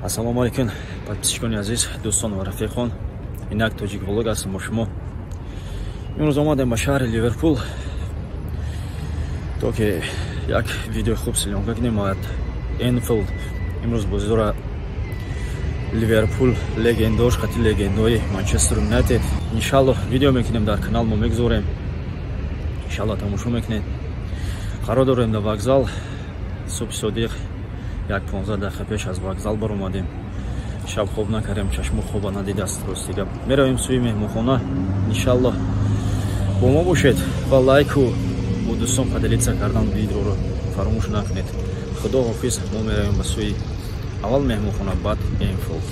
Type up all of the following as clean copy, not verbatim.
Ассалому алайкум, подписчикони азиз, дӯстон ва рафиқон. Инак Тоҷик Влог ҳастам бо шумо. Имрӯз омадем ба шаҳри Ливерпул, то ки як видеои хуб съёмка кунем аз Энфилд. Имрӯз бозӣ дора Ливерпул легендош қати легендои Манчестер Юнайтед. Иншаллоҳ видео мекунем, дар канал мо мегузорем. Иншаллоҳ тамошо мекунед. Қарор дорем дар вокзал. Субҳи содиқ як 15 дақиқа пеш аз вокзал баромадем. Шаб хоб накардем, чашму хоба надидааст. Рости гап, меравем сӯи меҳмонхона. Иншаллоҳ бо мо бошед ва лайку бо дӯстон поделиться кардан видеоро фаромӯш накунед. Худо ҳофиз. Мо меравем ба сӯи аввал меҳмонхона, баъд Энфилд.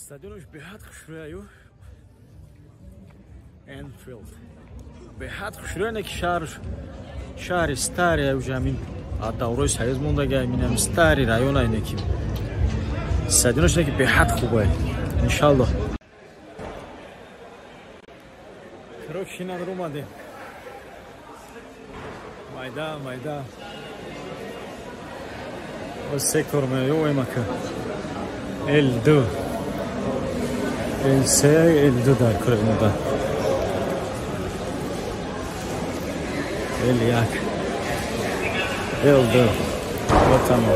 Стадионаш беҳад хушрӯяю Энфилд. Беҳад хушрӯяне ки шаҳри старый уже ҳамин аз даврои союз мондаги, ҳамин старый район айне ки стадионаш не ки беҳад хубай. Иншаллоҳ. Короче, инан омадем. Майда, майда. Боз сектор меёем ака. L2. L3, L2 дар кори мода. L1. L2. Вот оно.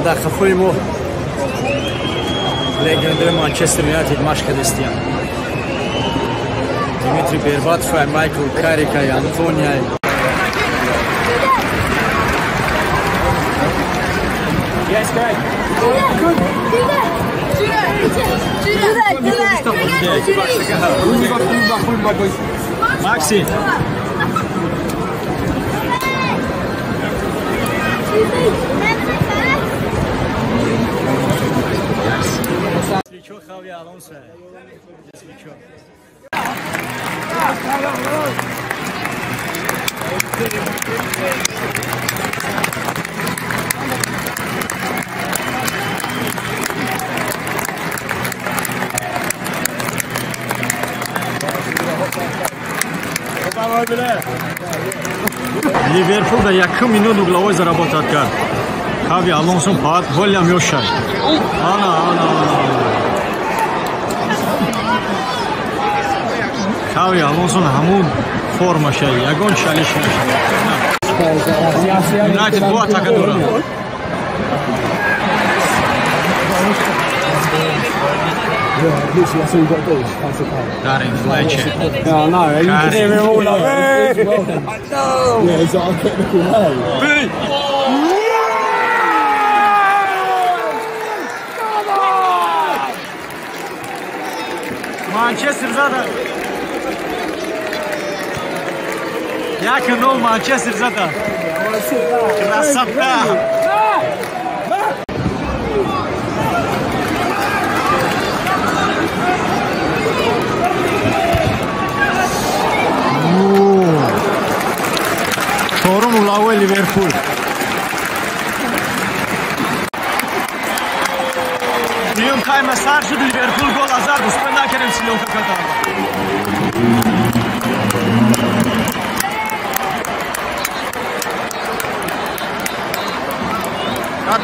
Дар қафои мо легендаи Манчестер Юнайтед машқ кардистиян. Димитрий Бербатов, Майкл Каррик, Антонио. Yes, guys. Good. Maxi. Xavi Alonso. Ливерпул дар якум минут угловой заработать кард. Хави Алонсо баъд голям ёшад. Ана, ана, ана. Хави Алонсо ҳамун формаша, ягон чалиш нашад. Юнайтед бо атака дорад. Yeah, literally, that's all you've got to do is pass it back. Darren Fletcher. Yeah, I know. You can hear him all like, hey! I know! Yeah, it's like a technical way. Come on! Манчестер зада. 1-0 Манчестер зада. Красота! Чорум угловой Ливерпул. Дуюм тайма сар шуд, Ливерпул гол азар успе накардем съёмка кардан.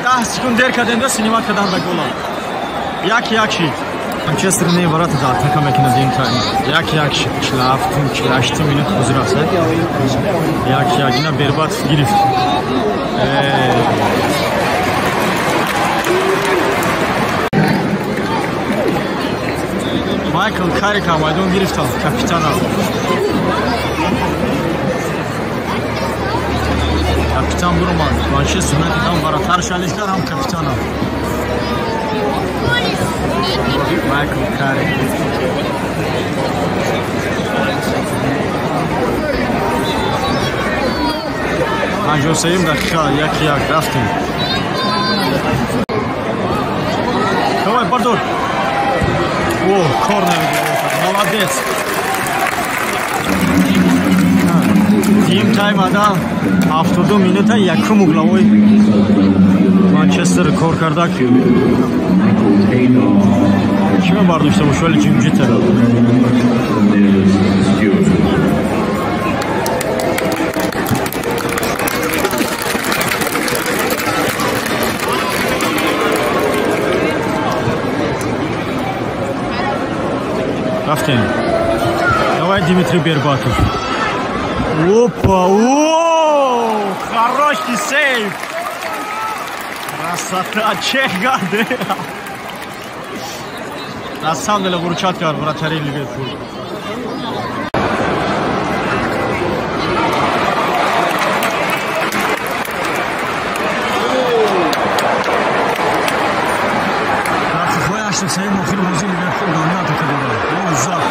10 секунд дер кардем да синимат кардан да гола. 1-1 шид. Манчестер не ворота да атака мекунад ин тайм. 1-1 шид. 47 48 минут ҳозир аст. 1-1 ина Бербат гирифт. Майкл Карик ҳам майдон гирифтанд, капитана. Капитан буромад. Манчестер Юнайтед ҳам варатар шалиш кард, ҳам капитана. Майкл Карик. 53 дақиқа 1-1 рафтем. Давай, бардор. О, корнер. Молодец. Тим тайм ада 72 минута якум угловой Манчестер кор кардак. Кима бардошта бош, вале ҷимҷита. Рафтем. Давай, Дмитрий Бербатов. Опа! О! Хороший сейв! Красота! Чех гаде! На самом деле выручат кард вратари Ливерпул. Дақиқаҳои 83 охири бозии Ливерпул давоми атака дорад. О, зад!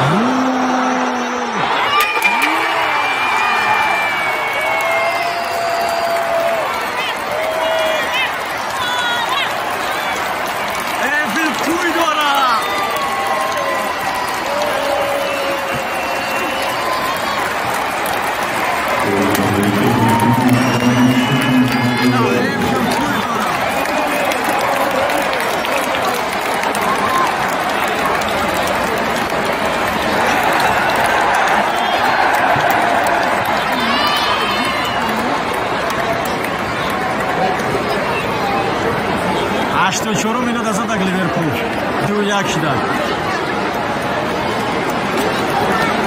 84 минута задак Ливерпул. 2-1 шидак.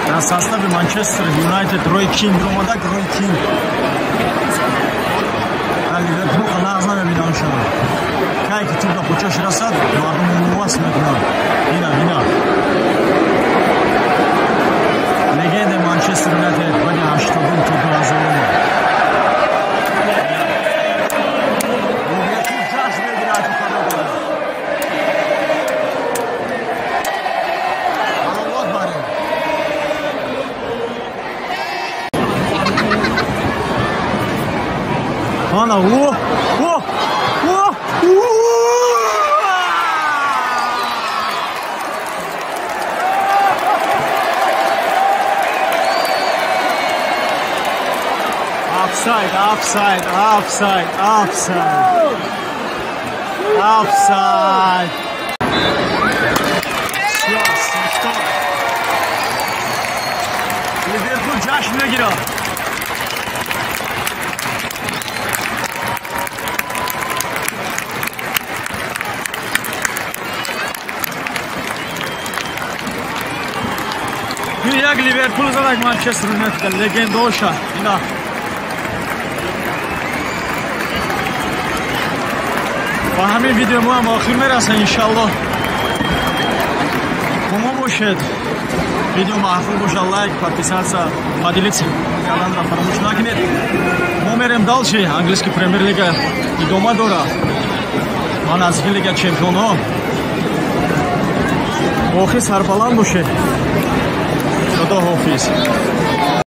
Дар состави Манчестер Юнайтед Рой Кинг омадак, Рой Кинг. Дар Ливерпул нағз намебинам шумо. Кай ки туп ба кӯчаш расад, мардум мувас мекунанд. Ина, ина. Легендаи Манчестер Юнайтед баъди 82 то 2000. Ана, о, о, о, Offside, offside, offside, offside. Offside. Всё, свисток. Ливерпул ҷашн мегирад. Як Ливерпул задак Манчестер Юнайтед легендоша. Ина. Ба ҳамин видео мо ҳам охир мерасем, иншаллоҳ. Бо мо бошед. Видео маҳфул бошад, лайк, подписаться, поделиться карданро фаромӯш накунед. Мо мерем дальше, английский премьер-лига идома дорад. Ва наздики Лига чемпионҳо. Охир сарбаланд бошед. Худо ҳофиз.